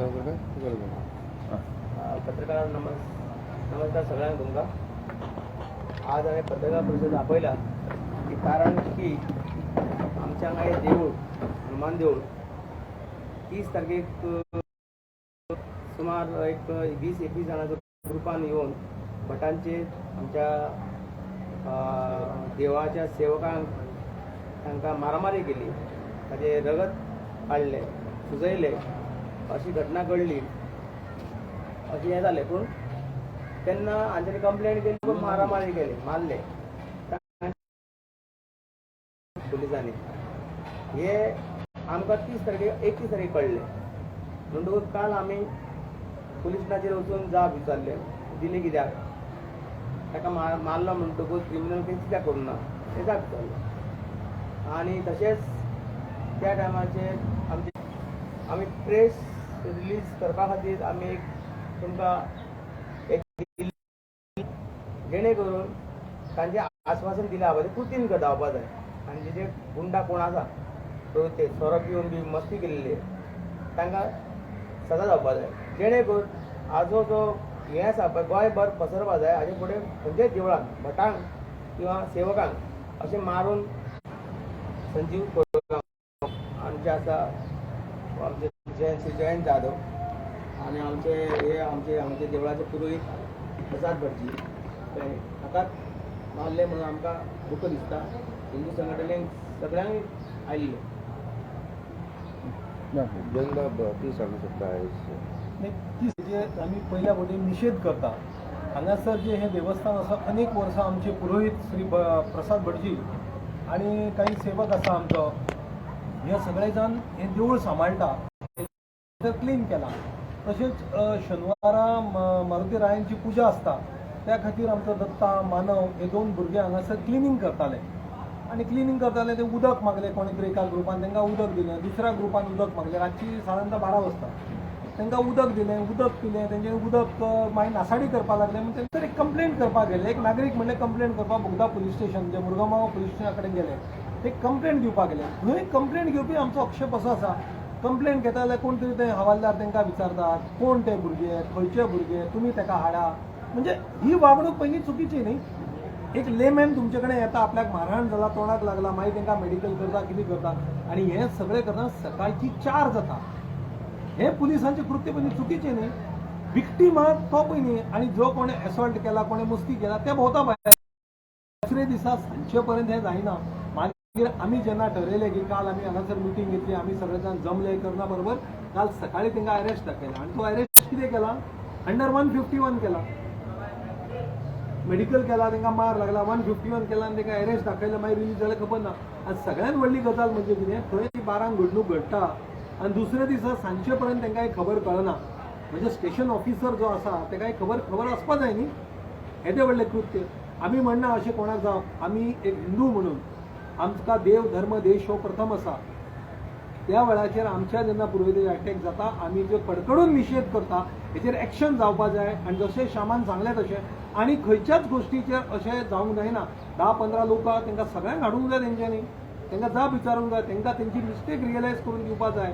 काय? पत्रकार नमस्कार सगळ्यांक तुमकां. आज हांवें पत्रकार परिशद आपयला की कारण की आमच्या हांगा एक देवूळ, हनुमान देवूळ, 30 तारखेक सुमार एक 20-21 जाणांचो ग्रुपान येवन भटांचे आमच्या देवाच्या सेवकांक तांकां मारामारी केली, ताजें रगत काडलें, सुजयलें, अशी घटना घडली. अशें हें जालें. पूण तेन्ना हांच्यानी कंप्लेन केली, पूण मारामारी केली, मारले पुलिसांनी. हे आमकां 30 तारखेक, 31 तारखेक कळ्ळें. म्हणटकूच काल आमी पुलीस स्टेशनाचेर वचून जाप विचारले दिली, कित्याक ताका मारलो म्हणटकूच क्रिमिनल केस कित्याक करूं ना हें जाप विचारलें. आनी तशेंच त्या टायमाचेर आमचे आमी प्रेस रिलीज करपा खातीर आमी एक तुमकां एक दिली, जेणे करून तांचें आस्वासन दिलां पळय तें कृतीन जावपा जाय. आनी जे गुंडा कोण आसा ते सोरो पिवन बी मस्ती केल्ली, तांकां सजा जावपा जाय, जेणे करून हाजो जो हें आसा पळय गोंयभर पसरपा जाय. हाजे फुडें खंयच्याय देवळान भटांक किंवा सेवकांक अशें मारून. संजीव कोरगांव आमचे आसा, आमचे जयंत, श्री जयंत जाधव आनी आमचे हे आमचे आमचे देवळाचे पुरोहीत प्रसाद भटजी, ते हाकाच मारले म्हणून आमकां दुःख दिसता. हिंदू संघटनेक सगळ्यांक आयिल्ले. जयंतबाब, कितें सांगू शकता आयज? नाही, ती जे आमी पयल्या वटेन निशेध करता. हांगासर जे हे देवस्थान आसा, अनेक वर्सां आमचे पुरोहीत श्री प्रसाद भटजी आनी काही सेवक आसा आमचो, हे सगळे जाण हे देवूळ सांबाळटा, क्लीन केला. तशेंच शेनवारा मारुती रायांची पुजा आसता, त्या खातीर आमचो दत्ता मानव हे दोन भुरगे हांगासर क्लिनींग करताले. आनी क्लिनींग करताले ते उदक मागले कोणी तरी एका ग्रुपान, तांकां उदक दिलें. दुसऱ्या ग्रुपान उदक मागलें. रातची सादारणता 12 वाजता तांकां उदक दिलें, उदक पिलें तेंचे उदक. मागीर नासाडी करपाक लागले म्हण तेंचेर एक कंप्लेंट करपाक गेले. एक नागरीक म्हणलें कंप्लेंट करपाक बोगदा पुलीस स्टेशन, जे मुरगांव पुलीस स्टेशना कडेन गेले, ते कंप्लेंट दिवपाक गेले. थंय कंप्लेंट घेवपी आमचो आक्षेप असो आसा, कंप्लेंट घेता जाल्यार कोण तरी ते हवालदार तांकां विचारतात, कोण ते भुरगे, खंयचे भुरगे, तुमी ताका हाडा. म्हणजे ही वागणूक पयलीं चुकीची न्ही? एक लेमॅन तुमचे कडेन येता, आपल्याक मारहाण जाला, तोंडाक लागला, मागीर तांकां मेडिकल करता, कितें करता आनी हें सगळें करतना सकाळची 4 जाता. हे पुलिसांचे कृत्य पयलीं चुकीचें न्ही? विक्टीमाक तो पयलीं आनी जो कोणे एसॉल्ट केला, कोणे मस्ती केला, ते भोंवता भायर. दुसरे दिसा सांजचे पर्यंत हें जायना. मागीर आमी जेन्ना ठरयलें की काल आमी हांगासर मिटींग घेतली, आमी सगळे जाण जमले करना बरोबर काल सकाळी तांकां अरेस्ट दाखयला. आनी तो अरेस्ट कितें केला? अंडर 151 केला. मेडिकल केला, तांकां मार लागला, 151 केला आनी तांकां अरेस्ट दाखयला. मागीर रिलीज जालें, खबर ना. आनी सगळ्यात व्हडली गजाल म्हणजे कितें, थंय ती 12ंक घडणूक घडटा आनी दुसऱ्या दिसा सांजचे पर्यंत तांकां एक खबर कळना. म्हणजे स्टेशन ऑफिसर जो आसा ताका एक खबर खबर आसपा जाय न्ही? येदें व्हडलें कृत्य आमी म्हणना अशें कोणाक जावं. आमी एक हिंदू म्हणून आमकां देव, धर्म, देश हो प्रथम आसा. त्या वेळाचेर आमच्या जेन्ना पुर्वेचे अटॅक जाता, आमी जो कडकडून निशेध करता. हेचेर एक्शन जावपा जाय. आनी जशें श्यामान सांगलें तशें आनी खंयच्याच गोश्टीचेर अशें जावंक जायना. 10-15 लोक आहा, तांकां सगळ्यांक हाडूंक जाय. तेंच्यांनी तांकां जाप विचारूंक जाय, तांकां तेंची मिस्टेक रियलायज करून दिवपा जाय.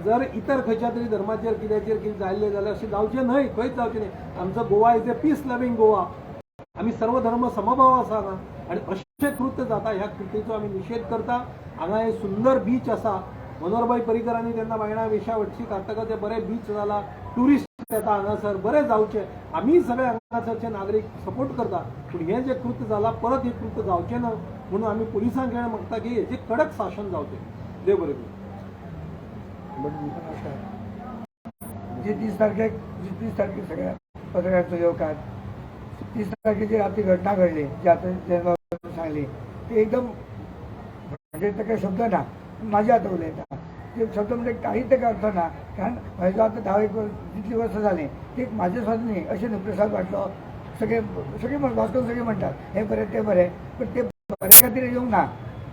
जर इतर खंयच्या तरी धर्माचेर कित्याचेर कितें जाल्लें जाल्यार अशें जावचें न्हय, खंयच जावचें न्हय. आमचो Goa is a peace loving Goa. आमी सर्व धर्म समभाव आसा हांगा आनी अशें कृत्य जाता, ह्या कृतीचो आमी निशेध करता. हांगा एक सुंदर बीच आसा. मनोहरभाई पर्रीकरांनी तेन्ना बायणा वेशा वटशी काडटकच ते बरें बीच जाला. ट्युरिस्ट येता हांगासर, बरें जावचें. आमी सगळे हांगासरचे नागरीक सपोर्ट करता. पूण हें जें कृत्य जाला, परत हें कृत्य जावचें ना म्हणून आमी पुलिसांक कडेन मागता की हेजें कडक शासन जावचें. देव बरें करूं. नमस्कार. जी 30 तारखेक, जी 30 तारखेक, सगळ्या पत्रकारांचो येवकार. 30 तारखेची रात्री घटना घडली, जी आतां जयंतबाबान सांगली, ती एकदम म्हणजे ताका शब्द ना. माझे आतां उलयता ते शब्द म्हणजे काही ताका अर्थ ना. कारण म्हजो आतां धा एक वर्स, जितली वर्सां जालीं, ती म्हाजे स्वता न्ही अशें न्हू. प्रसाद वाटलो, सगळे सगळे वास्कोन सगळे म्हणटात हें बरें, तें बरें, पण ते बऱ्या खातीर येवंक ना.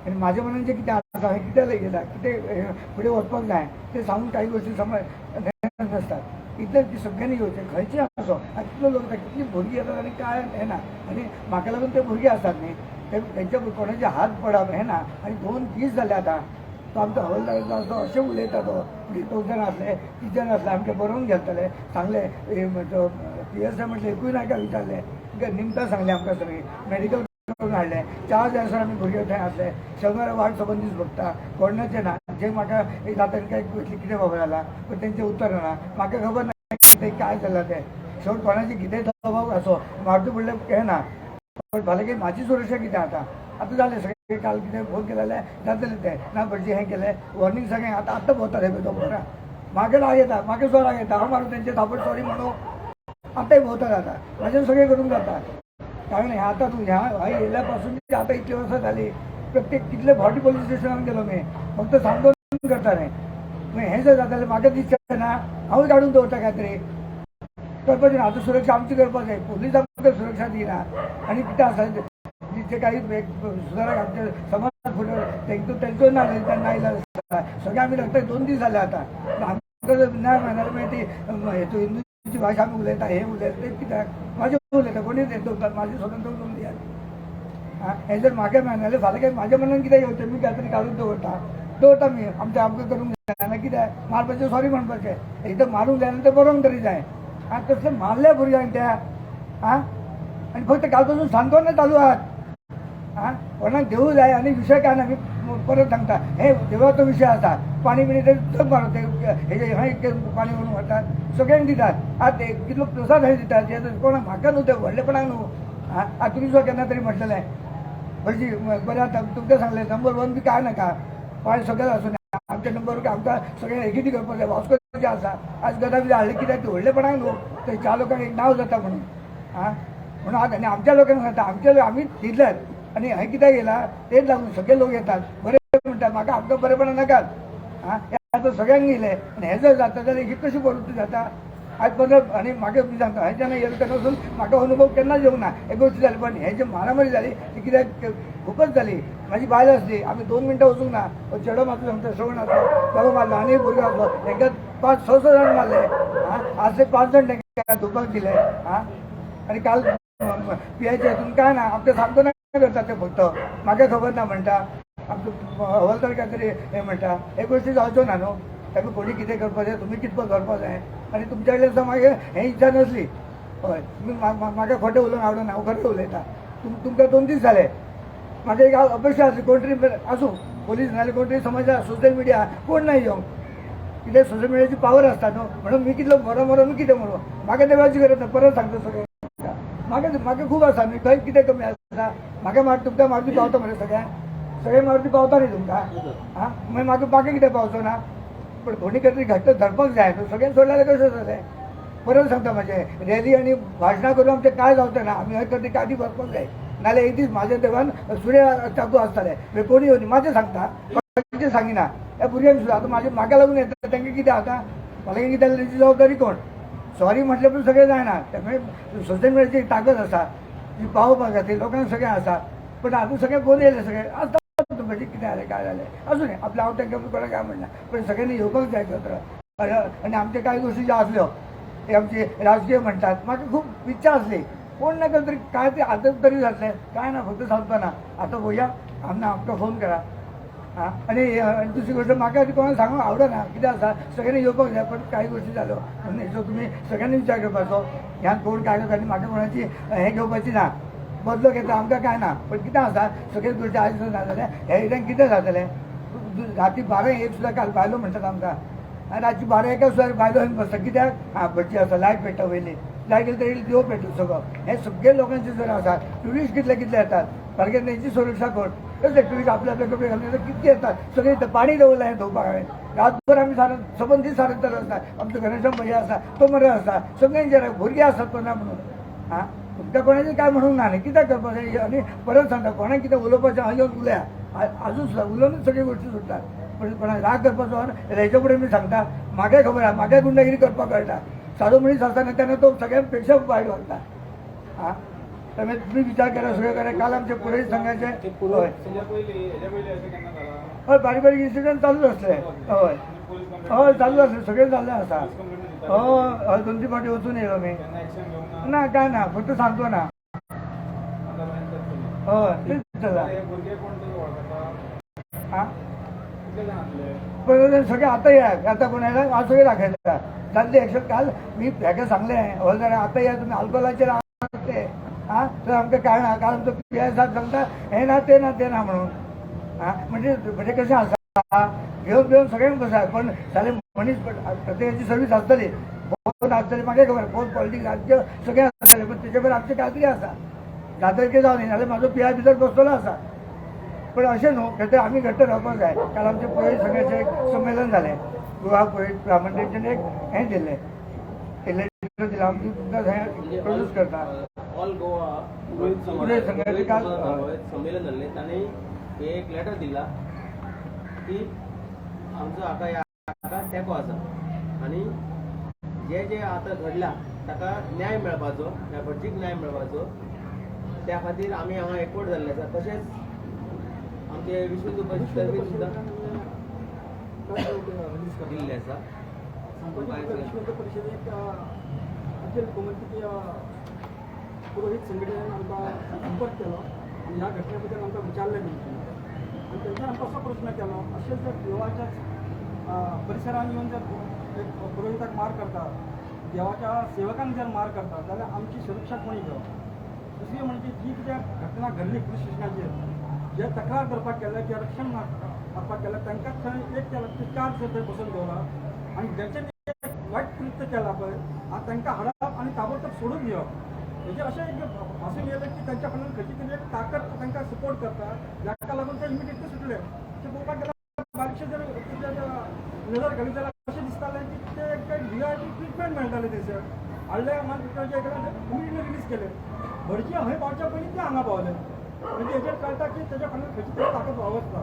आनी म्हाज्या मनान जें कितें आसा, हें कित्याक येयला, कितें फुडें वचपाक जाय, तें सांगून काही गोश्टी समज नासतात. इतलें ती सगळ्यांनी घेवचें, खंयचें आसो. आनी कितलो लोक येता, कितलीं भुरगीं येतात आनी काय हें ना. आनी म्हाका लागून ते भुरगे आसात न्ही, ते तेंच्या कोणाचे हात पडप हें ना. आनी 2 दीस जाले आतां. तो आमचो हवलदार आसलो अशें उलयता तो. दोग जाण आसले, तीग जाण आसले, आमचें बरोवन घेतले, सांगले पी एस I म्हटलें एकूय नाका विचारलें, निमतां सांगलें आमकां सगळीं. मेडिकल करून हाडलें. 4 जाण आमी भुरगे थंय आसले. शंबर वार्ड सबंद दीस भोगता कोणाचें ना. जे म्हाका एक जाता काय कितें खबर जाला, पण तेंचें उत्तर ना, म्हाका खबर ना ते काय जालां तें. शेवट कोणाचे कितें दबाव असो मारतो म्हणल्यार हें ना, पण फाल्यां म्हाजी सुरक्षा कितें आतां आतां जालें सगळें. काल कितें फोन केलें जाल्यार जातलें तें ना. भटजी हें केलें वॉर्निंग सगळें. आतां आतां भोंवता रे तो बरो. म्हाका राग येता, म्हाका सुद्दां राग येता. हांव मारून तेंचे थापट सॉरी म्हणू आतांय भोंवता जाता, म्हाज्यान सगळें करूंक जाता. कारण हें आतां तूं ह्या हय येयल्या पासून आतां इतली वर्सां जाली, प्रत्येक कितले फावटी पोलीस स्टेशनान गेलो मी, फक्त सांगून करता न्ही. मागीर हें जर जाता जाल्यार म्हाका दिसचें ना, हांवूय काडून दवरता काय तरी करपाचें ना. आतां सुरक्षा आमची करपाक जाय, पोलीस आमकां सुरक्षा दिना. आनी कितें आसा जे काही सुधारक आमचे समाज फुडें तेंचो तेंचो ना ना इलाज आसता. सगळें आमी लागता 2 दीस जाले आतां. आमकां जर ना मेळना मागीर ती हेतू हिंदूची भाशा आमी उलयता, हें उलयता तें कित्याक म्हाजें उलयता कोणीय म्हाजें स्वतंत्र उलोवंक दियात. आं, हें जर म्हाका मेळना जाल्यार फाल्यां काय म्हाज्या मनान कितें घेवचें, मी काय तरी काडून दवरता दवरता मी आमचें आमकां करूंक जायना. कित्याक मारपाचें सॉरी म्हणपाचें, एकदां मारूंक जायना तें बरोवंक तरी जाय. आं, तसलें मारल्या भुरग्यांक त्या. आं, आनी फक्त कालपासून सांत्वना चालू आहात. आं, कोणाक देवूळ जाय आनी विशय काय ना. मी परत सांगता, हे देवळाचो विशय आसा. पाणी बिणी ते जग मारता, हेजे हय पाणी व्हरून व्हरतात, सगळ्यांक दितात. आतां ते कितलो प्रसाद हय दितात, हे कोणाक म्हाका न्हू, ते व्हडलेपणाक न्हू. आं, आतां तुमी सुद्दां केन्ना तरी म्हटलेलें भटजी बरें आतां तुमकां सांगलें नंबर 1 बी काय नाका, पांय सगळें आसूं आमच्या नंबर आमकां सगळें एकीटी करपाक जाय. वास्को जे आसा आज गदा बी हाडलें कित्याक, ते व्हडलेपणाक न्हू, ते 4 लोकांक एक नांव जाता म्हणून. आं, म्हणून आज आनी आमच्या लोकांक सांगता, आमच्या लोक आमी दिल्यात आनी हें कित्याक येयला तेच लागून सगळे लोक येतात बरें म्हणटात म्हाका, आमकां बरेपणां नाकात. आं, हें आतां सगळ्यांक येयलें आनी हें जर जाता जाल्यार ही कशी परिस्थिती जाता आज 15. आनी म्हाका मी सांगता, हें जेन्ना येयलें तेन्ना पासून म्हाका अनुभव केन्नाच येवंक ना एक गोश्ट जाली. पण हें जे मारामारी जाली ती कित्याक खूपच जाली. म्हाजी बायल आसली, आमी 2 मिनटां वचूंक ना. चेडो मातसो सांगता श्रवण आसलो, ताका मारलो आनी एक भुरगो आसलो, तांकां 5-6 जाण मारले. आं, आज ते 5 जाण तांकां धुवपाक दिले. आं, आनी काल पियाच्या हितून काय ना, आमचें सांगतो ना करता ते, फक्त म्हाका खबर ना म्हणटा, आमचो हवालदार काय तरी हें म्हणटा. हे गोश्टी जावच्यो ना न्हू. ताका कोणी कितें करपाक जाय, तुमी कितपत करपाक जाय. आनी तुमच्या कडल्यान सुद्दां मागीर हें इच्छा नासली. हय, तुमी म्हाका खोटें उलोवंक आवडना, हांव खरें उलयता. तुमकां 2 दीस जाले, म्हाका एक अपेक्षा आसली कोण तरी आसूं पोलीस नाजाल्यार कोण तरी समाजा सोशल मिडिया कोण ना येवंक, कितें सोशल मिडियाची पावर आसता न्हू. म्हणून मी कितलो मरो मरो मी कितें मरो, म्हाका ते वेळाची गरज ना. परत सांगता सगळें, म्हाका म्हाका खूब आसा न्ही, खंय कितें कमी आसा. म्हाका मार तुमकां मारुती पावता मरे, सगळ्यांक सगळे मारुती पावता न्ही तुमकां. आं, मागीर म्हाका म्हाका कितें पावचो ना. पण कोणी तरी घट्ट धरपाक जाय न्हू, सगळ्यांक सोडल्यार कशें जातलें. परत सांगता, म्हाजें रॅली आनी भाशणां करून आमचें कांय जावचें ना. आमी हय तरी काठी बसपाक जाय, नाल्यार एक दीस म्हाज्या देवान सुर्या चाकू आसताले. मागीर कोणी येवनी म्हाजें सांगता, बाकीचें सांगिना. ह्या भुरग्यांक सुद्दां आतां म्हाजें म्हाका लागून येता, तांकां कितें आतां फाल्यां कितें जाल्यार तेची जबाबदारी कोण. सॉरी म्हटलें पूण सगळें जायना. त्यामुळे सोशल मिडियाची एक ताकद आसा ती पावोवपाक खातीर लोकांक सगळें आसा. पण आतां सगळें फोन येयले, सगळें आसता म्हणजे कितें जालें काय जालें आसूं न्ही आपलें. हांव तांकां कोणाक काय म्हणना, पण सगळ्यांनी येवपाक जाय एकत्र. आनी आमचे कांय गोश्टी ज्यो आसल्यो हे आमचे राजकीय म्हणटात, म्हाका खूब इच्छा आसली कोण ना कोण तरी काय ते आतां तरी जातलें काय ना, फक्त सांगता आतां पळोवया. आमकां आमकां फोन करा. आं, आनी दुसरी गोश्ट म्हाका कोणाक सांगूंक आवडना, कितें आसा सगळ्यांनी येवपाक जाय. पण कांय गोश्टी जाल्यो म्हणून हेचो तुमी सगळ्यांनी विचार करपाचो. ह्यान कोण काय करता आनी म्हाका कोणाची हें घेवपाची ना, बदलो घेता आमकां काय ना. पण कितें आसा सगळ्यो गोश्टी आयज ना जाल्यार हे वयल्यान कितें जातलें. राती 12-1 सुद्दां काल बायलो म्हणटात आमकां, आनी रातची 12-1 सुद्दां बायलो येवन बसता कित्याक. आं, भटजी आसा, लायट पेट्टा वयली, लायट गेली तरी दिवो पेटलो सगळो. हें सगळें लोकांचें जर आसा, ट्युरिस्ट कितले कितले येतात, सारकें तेंची सुरक्षा कोण कसले ट्युरिस्ट आपले आपले कपडे घालून येतात, कितके येतात सगळे. येतात पाणी दवरलां हें धुवपाक. हांवें रातभर आमी सारत सबंद दीस सारत चालू आसता. आमचो घनश्याम भैया आसा तो मरे आसा, सगळ्यांचे भुरगीं आसात कोणा म्हणून. आं, तुमकां कोणाचें काय म्हणूंक ना न्ही, कित्याक करपाक जाय. आनी परत सांगता, कोणाक कितें उलोवपाचें हांव येवन उलया, आजून सुद्दां उलोवनूच सगळ्यो गोश्टी सुट्टात. पण कोणाक राग करपाचो हेच्या फुडें मी सांगता, म्हाकाय खबर आसा, म्हाकाय गुंडागिरी करपाक कळटा. सादो मनीस आसता न्ही तेन्ना तो सगळ्यां पेक्षा वायट वागता. आं, त्यामुळे तुम्ही विचार करा, सगळं करा. काल आमच्या पुरोहित संघाचे हय हय बारीक बारीक इन्सिडंट चालूच आसले. हय हय चालू आसले, सगळें जाल्लें आसा. हय हय 2-3 फावटी वचून येयलो मी. ना काय ना, फक्त सांगतो ना. हय तेच जाला. आं, कितले जाण आसले? पण सगळे आतां या, आतां कोण येना हांव सगळें दाखयता जातली एक्शन. काल मी हेका सांगलें हवालदार, आतां या तुमी आल्कोलाचेर आहात ते आं, तर आमकां कळना. काल आमचो पी I साहेब सांगता हें ना तें ना तें ना म्हणून. आं, म्हणजे म्हणजे कशें आसा, घेवन घेवन सगळ्यांक कसं, पण जालें मनीस प्रत्येकाची सर्वीस आसतली, कोण आसतली म्हाका खबर, कोण पॉलिटिक्स राजकीय सगळें आसतलें, पण तेजे बरोबर आमची खात्री आसा जातकीर जावं न्ही, नाल्यार म्हाजो पी I भितर बसतलो आसा. पण अशें न्हू, कित्याक आमी घट्ट रावपाक जाय. काल आमचें पुरोहीत संघाचें एक संमेलन जालें, गोवा पुरोहीत ब्राह्मण, तेंच्यांनी एक हें दिल्लें, लेटर दिलां, आमी तुमकां प्रोड्यूस करता. ऑल गोवा पुरोहित समाज. पुरोहित संघाचे काल पुरोहित संमेलन जाल्लें, तांणी एक लेटर दिला की आमचो हाका ह्या हाका तेंको आसा आनी जे जे आतां घडलां ताका न्याय मेळपाचो, ह्या भटजीक न्याय मेळपाचो, त्या खातीर आमी हांगा एकवट जाल्ले आसा. तशेंच आमचे विश्व हिंदू परिशद तर्फे सुद्दां दिल्लें आसा. विश्व हिंदू परिषदेक अखिल गोमंतकीय पुरोहित संघटनेन आमकां संपर्क केलो आनी ह्या घटने बद्दल आमकां विचारलें तेंच्यांनी आनी तेंच्यानी आमकां असो प्रस्न केलो, अशें जर देवाच्याच परिसरान येवन जर एक पुरोहिताक मार करता, देवाच्या सेवकांक जर मार करता जाल्यार आमची सुरक्षा कोणी घेवप? दुसरी म्हणजे जी कितें घटना घडली पुलीस स्टेशनाचेर, जे तक्रार करपाक गेले, जे रक्षण मागपाक गेले, तांकां थंय एक केला ते चार जर थंय बसून दवरला आनी ज्यांच्यानी एक वायट कृत्य केलां पळय आनी तांकां हाडप आनी ताबडतोब सोडून दिवप, म्हणजे अशें एक भासून येयलें की तांच्या कडल्यान खंयची तरी एक ताकद तांकां सपोर्ट करता, जाका लागून ते इमिडिएटली सुटले. ते पळोवपाक गेल्यार बारीकशें जर तेजेर नजर घाली जाल्यार अशें दिसतालें की ते एक व्हीआयपी ट्रिटमेंट मेळटालें थंयसर. हाडले मागीर इमिडिएटली रिलीज केले. भटजी हंय पावच्या पयलीं ते हांगा पावले, म्हणजे हेजेर कळटा की तेज्या फाटल्यान खंयची तरी ताकद वावरता.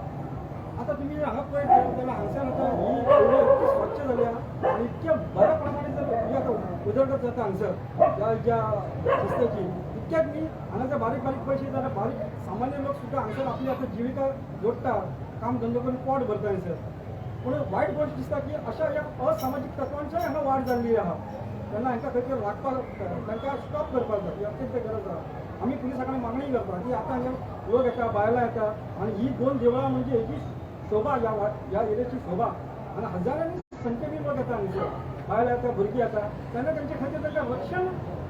आतां तुमी हांगा पळयत जाल्यार हांगसर आतां ही एरिया इतकी स्वच्छ जाल्या आनी इतक्या बऱ्या प्रमाणे जर ही आतां उदरगत जाता हांगसर ह्या ज्या रस्त्याची, इतक्यात न्ही हांगा जर बारीक बारीक पयशे जाल्यार बारीक सामान्य लोक सुद्दां हांगसर आपली आतां जिविका जोडटा, काम धंदो करून पोट भरता हांगसर. पूण वायट गोश्ट दिसता की अशा ह्या असामाजीक तत्वांच्याय हांगा वाड जाल्ली आहा. तेन्ना हांकां खंय तरी राखपाक, तांकां स्टॉप करपाक जाय, ही अत्यंत गरज आहा. आमी पुलिसां कडेन मागणी करता की आतां हांगा लोक येता, बायलां येता आनी ही दोन देवळां म्हणजे हेजी शोभा, ह्या एरियाची शोभा आनी हजारांनी संख्येने लोक येता हांगसर, बायलां येता, भुरगीं येता, तेन्ना तेंचे खातीर तांकां रक्षण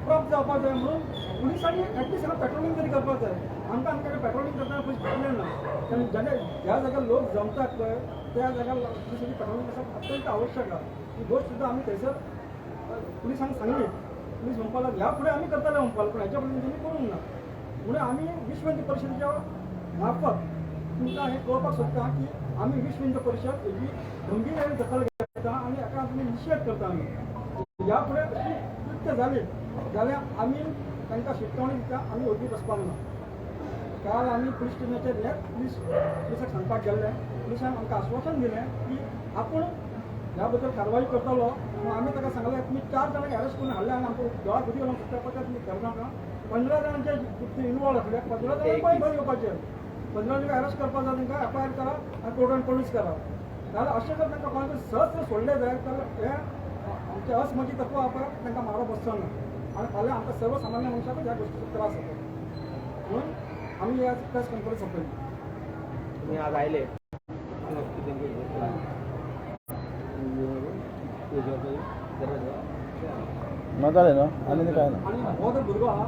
प्राप्त जावपाक जाय म्हणून पुलिसांनी एटलिस्ट हांगा पेट्रोलिंग तरी करपाक जाय. आमकां आमकां पेट्रोलिंग करतना पुलीस भेटले ना, कारण ज्या ज्या जाग्यार लोक जमतात पळय त्या जाग्यार पुलिसांची पेट्रोलिंग करप अत्यंत आवश्यक आहा. ही गोश्ट सुद्दां आमी थंयसर पुलिसांक सांगली. पुलीस म्हणपाक लागले ह्या फुडें आमी करतले म्हणपाक, पूण हेच्या पयलीं तेंच्यांनी करूंक ना. म्हणून आमी विश्व हिंदू परिशदेच्या मार्फत तुमकां हें कळोवपाक सोदता की आमी विश्व हिंदू परिशद हेजी गंभीर दखल घेता आनी हाका आमी निशेध करता. आमी ह्या फुडें अशी कृत्य जाली जाल्यार आमी तांकां शिटकावणी दिता, आमी ओगी बसपाक ना. काल आमी पुलीस स्टेशनाचेर ह्याच पुलिसाक सांगपाक गेल्ले. पुलिसान आमकां आश्वासन दिलें की आपूण ह्या बद्दल कारवाई करतलो. पूण आमी ताका सांगलें, तुमी 4 जाणांक अरेस्ट करून हाडले आनी आमकां दोळ्या बुद्धी घालूंक सोदता पळय, तुमी करनाका. 15 जाणांचे इनवॉल्व आसले, 15 जाणांक पळय घेवन येवपाचे, 15 जाणांक अरेस्ट करपाक जाय, तांकां एफआयआर करा आनी कोर्टान प्रोड्यूस करा. नाल्यार अशें जर तांकां कोणाक सहज जर सोडले जायत जाल्यार हे आमचे असमजी तत्व आहा पळय तांकां मारो बसचो ना आनी फाल्यां आमकां सर्वसामान्य मनशाकूच ह्या गोश्टीचो त्रास जाता. म्हणून आमी आज प्रेस कॉन्फरन्स आपयली. तुमी आज आयले. ना जालें न्हू आनी काय ना. आनी हो जो भुरगो आहा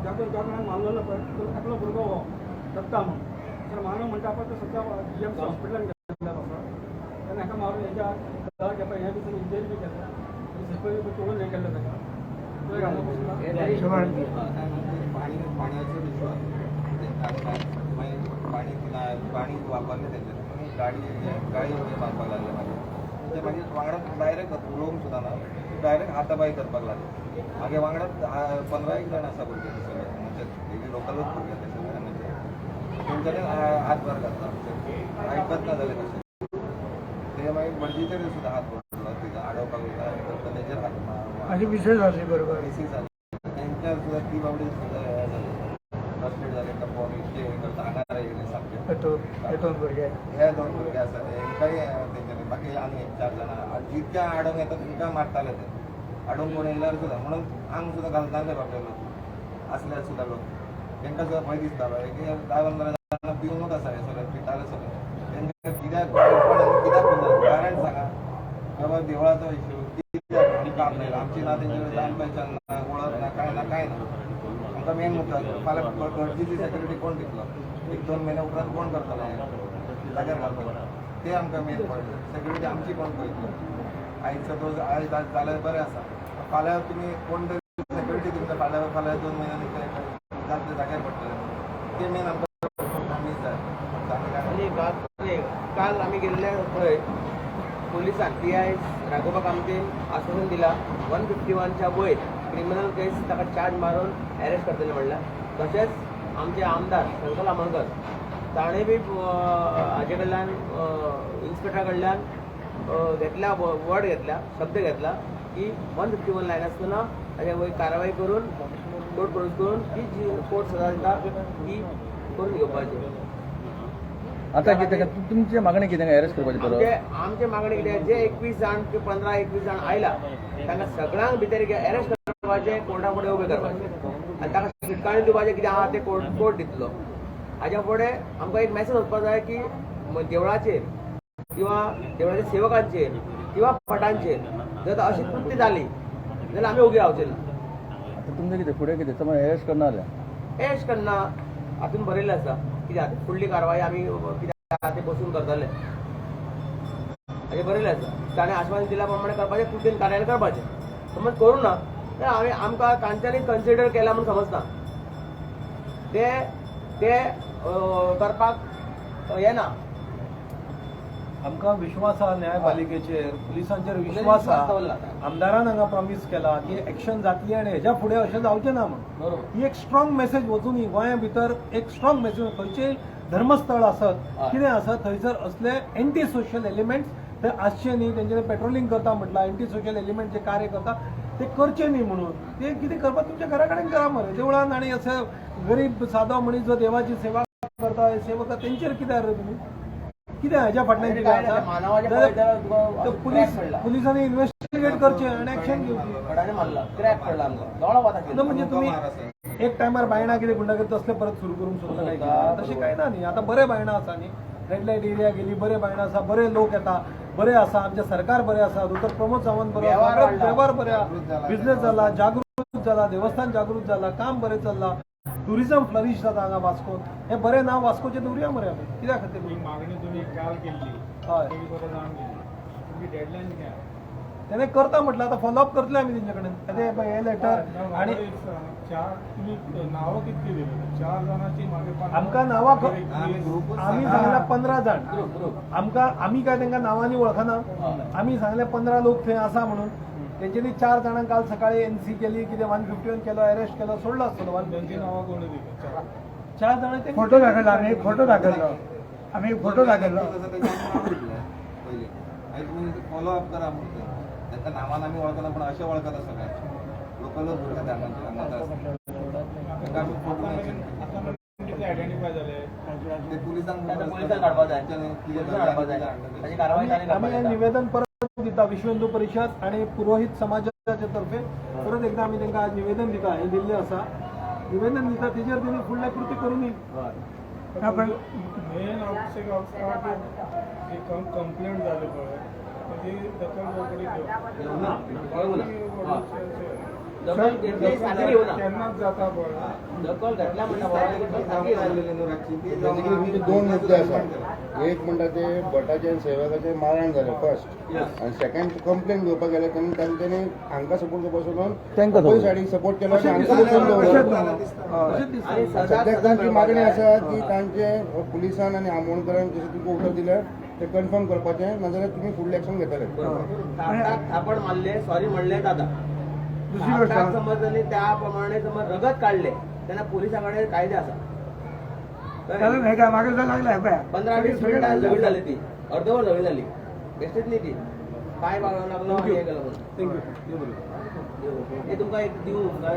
ज्या ज्या जाणांक मारलेलो पळय तो एकलो भुरगो हो दत्ता म्हणून, तर मानव म्हणटा पळय तो सद्या जीएमसी हॉस्पिटलान गेल्लो आसा. तेन्ना हाका मारून हेज्या दर घेता ह्या दिसांनी इंजरी बी केल्या, सगळें तोडून हें केल्लें ताका, तो हांगा बसला. पाणी पाण्याचे इशू मागीर पाणी पाणी वापरलें तेंच्यानी, गाडी गाडी वगैरे मारपाक लागले. मागीर ते मागीर वांगडा डायरेक्ट उलोवंक सुद्दां ना, डायरेक्ट हाताबाई करपाक लागले. मागीर वांगडा 15 एक जाण आसा भुरगे ते सगळे हांगाचे, लोकलूच भुरगे ते सगळे हांगाचे, तेंच्यांनी हातभार घातला आमचेर, आयकत ना जाले कशे ते. मागीर भटजीचेर सुद्दां हात पडलो, तिका आडोवपाक वयता तर तेजेर हात माझी मिसेस आसली बरोबर. मिसीस जाली तेंच्या सुद्दां, ती बाबडी सुद्दां हे जाले, फ्रस्ट्रेट जाले. कंपाउंड इतके हे करता, हांगा येयले सामके. तो हे दोन भुरगे, हे दोन भुरगे आसा तेंकांय तेंच्यांनी, बाकी आनी एक 4 जाणां जितक्या आडोवंक येता तितक्या मारताले ते. आडोवंक कोण येयल्यार सुद्दां म्हणून आंग सुद्दां घालताले बाबडे लोक, आसल्यार सुद्दां लोक तेंकां सुद्दां भंय दिसतालो. एक 10-15 जाणां पिवनूच आसा, हे सगळे पिताले सगळे. तेंकां कित्याक कोण कित्याक करता कारण सांगा बाबा देवळाचो इशू कित्याक काम जायना आमची ना तेंचे जाण पहचान ना, वळख ना, काय ना काय ना. आमकां मेन मुद्दो आसा फाल्यां गरजेची सेक्युरिटी कोण दितलो? एक दोन म्हयन्या उपरांत कोण करतलो हें जाग्यार घालतलो ते आमकां मेन पॉयंट. सेक्युरिटी आमची कोण पळयतलो? आयज सपोज आयज आज जाल्यार बरें आसा, फाल्यां तुमी कोण तरी सेक्युरिटी तुमकां फाल्यां फाल्यां 2 म्हयन्यांनी जातले, जाग्यार पडटले. ते मेन आमकां आमी जाय आमी काय. आनी रात्री काल आमी गेल्ले थंय पुलिसान पी I Raghoba कामतीन आश्वासन दिला 151च्या वयर क्रिमिनल केस ताका चार्ज मारून अरेस्ट करतले म्हणल्यार. तशेंच आमचे आमदार शंकर आमोणकर ताणें बी हाजे कडल्यान इन्स्पेक्टरा कडल्यान घेतल्या वर्ड घेतल्या, शब्द घेतला की 151 लायन आसतना ताजे वयर कारवाय करून कोर्ट प्रोड्यूस करून ती जी कोर्ट सजा दिता ती करून घेवपाची. आता कितें तुमची मागणी कितें, अरेस्ट करपाची आमचे परत? आमचे मागणी कितें, जे 21 जाण किंवा 15-21 जाण आयला तांकां सगळ्यांक भितर अरेस्ट करपाचे, कोर्टा फुडें उबे करपाचे आनी ताका शिटकावणी दिवपाचें कितें आहा तें कोर्ट कोर्ट दितलो. हाज्या फुडें आमकां एक मॅसेज वचपाक जाय की देवळाचेर किंवा देवळाच्या सेवकांचेर किंवा भटांचेर जर अशी कृत्य जाली जाल्यार आमी ओगी रावचे ना. आता तुमचें कितें फुडें कितें समज अरेस्ट करणार? अरेस्ट करना हातून बरयल्लें आसा कितें आहा तें. फुडली कारवाय आमी कितें आहा तें बसून करतले हाजें बरयल्लें आसा. ताणें आश्वासन दिल्या प्रमाणे करपाचें, कृतीन कार्यालय करपाचें. समज करूं ना जाल्यार आमी आमकां तांच्यांनी कन्सिडर केला म्हूण समजना ते ते करपाक येना. आमकां विश्वास आहा न्यायपालिकेचेर, पुलिसांचेर विश्वास आहा. दवरला. आमदारान हांगा प्रॉमीस केला की एक्शन जातली आनी हेज्या फुडें अशें जावचें ना म्हूण. बरोबर. ही एक स्ट्रॉंग मेसेज वचूनी गोंया भितर, एक स्ट्रॉंग मेसेज. खंयचेय धर्मस्थळ आसत, कितें आसत, थंयसर असले एंटी सोशल एलिमेंट्स ते आसचे न्ही. तेंच्यानी पेट्रोलिंग करता म्हटलां. एंटी सोशल एलिमेंट जे कार्य करता ते करचे न्ही म्हणून. ते कितें करपाक तुमच्या घरा कडेन करा मरे. देवळान आनी अशें गरीब सादो मनीस जो देवाची सेवा करता, सेवक, तेंचेर कित्याक रे तुमी कितें हाज्या फाटल्यान कितें काय ना, आसा? मानवाच्या जाल्यार पळयत तुका ते क्रॅक पुलीस पडला. पुलिसांनी इन्व्हेस्टिगेट करचें आनी एक्शन घेवची. भटाने मारला, क्रॅक पडला आमकां, दोळो वता. ना म्हणजे तुम्ही एक टायमार बायणा कितें गुंडागर्दी तसले परत सुरू करूंक सोदता काय कितें? तशें काय ना न्ही. आतां बरें बायणा आसा न्ही, रेड लायट एरिया गेली, बरे बायणा आसा, बरे लोक येता, बरे आसा. आमचें सरकार बरें आसा, दोतोर प्रमोद सावंत बरो आसा, वेव्हार सगळें वाडला. वेव्हार बरे जागृत जाला. बिझनेस जाला, जागृत जाला, देवस्थान जागृत जाला, काम बरें चल्लां, टुरिझम फ्लरीश जाता हांगा वास्कोन. हें बरें नांव वास्कोचें दवरुया मरे आमी कित्या खातीर? ही मागणी तुम्ही काल केल्ली, ती स्वतः जावन गेली. तुमची डेडलायन कितें आहा? तेणे करता म्हटलं, आतां फॉलोअप करतले आमी तेंचे कडेन. ते पळय हे लेटर आणि चार तुम्ही नावं कितली दिली? चार जाणांची मागे. आमकां नांवां आमी ग्रुपूच. आमी सांगला 15 जाण आमकां. आमी काय तांकां नांवांनी वळखना. आमी सांगले 15 लोक थंय आसा म्हणून. तेंच्यांनी चार जाणांक काल सकाळी एनसी केली, कितें 151 केलो, अरेस्ट केलो, सोडलो आसतलो वन त्यांची नावं कोणी दिली चार? चार जाणां ते फोटो दाखयला आम्ही, एक फोटो दाखयलो आम्ही, एक फोटो दाखयलो. तसं तेंच्यांनी नाव दिलें पयलीं. मागीर तुमी फॉलो अप करा म्हणटा. तांकां नांवान आमी वळखना, पूण अशें वळखता सगळे लोकलच भुरगे ते हांगाचे, हांगाच आसता. तांकां आमी फोटो मेन्शन केले. आता मेरेन कितले आयडेंटिफाय जाले? ते पुलिसांक आता पुलिसांक काडपाक जाय, पुलिसांक हाडपाक जाय, ताची कारवाय तांणी आमी करपाक हे जाय. निवेदन परत दिता. विश्व हिंदू परिशद आणि पुरोहित समाजाचे तर्फे परत एकदा आमी तांकां आज निवेदन दिता. हें दिल्लें आसा, निवेदन दिता. तेजेर तेणी फुडल्या कृती करूं. ना, पण मेन आवश्यक आसा की कंप्लेंट जाली पळय तेजी दखल रोखडी घेवप. घेवना, घेवना. दखल घेतली सारकी घेवना. केन्नाच जाता पळय. दखल घेतल्या म्हणटा बाबा, दखल सारकी घेवना. बेसिकली तुमचे दोन मुद्दे आसा. एक म्हणटा ते भटाचे आनी सेवकाचे मारण जालें फर्स्ट, आनी सेकंड कंप्लेन घेवपाक गेले तेन्ना तांच्यांनी हांकां सपोर्ट करपा सोडून तांकां पयस सायडीक सपोर्ट केलो आनी हांकां बसून दवरलो. अशेंच दिसता. आणि सदांच सद्याक तांची मागणी मेळपाक आसा की तांचे पुलिसान आनी आमोणकरान जशें तुमकां उतर दिलें तें कन्फर्म करपाचें, नाजाल्यार तुमी फुडलें एक्शन घेतले. थापटाक थापड मारले, सॉरी म्हणले दादा. दुसरी गोष्ट थापटाक समज जाली, त्या प्रमाणे समज रगत काडले तेन्ना पुलिसां कडेन कायदे आसा. कारण हे काय मागे लागलं पळय. 15-20 मिनटां झगडी जाली ती, अर्दवर झगडी जाली, बेश्टीच न्ही ती. पांय बागोवंक लागलो आनी हें केलो म्हणून. Thank you. हे तुमकां एक दिवं काय?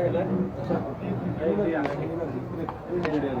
Thank you.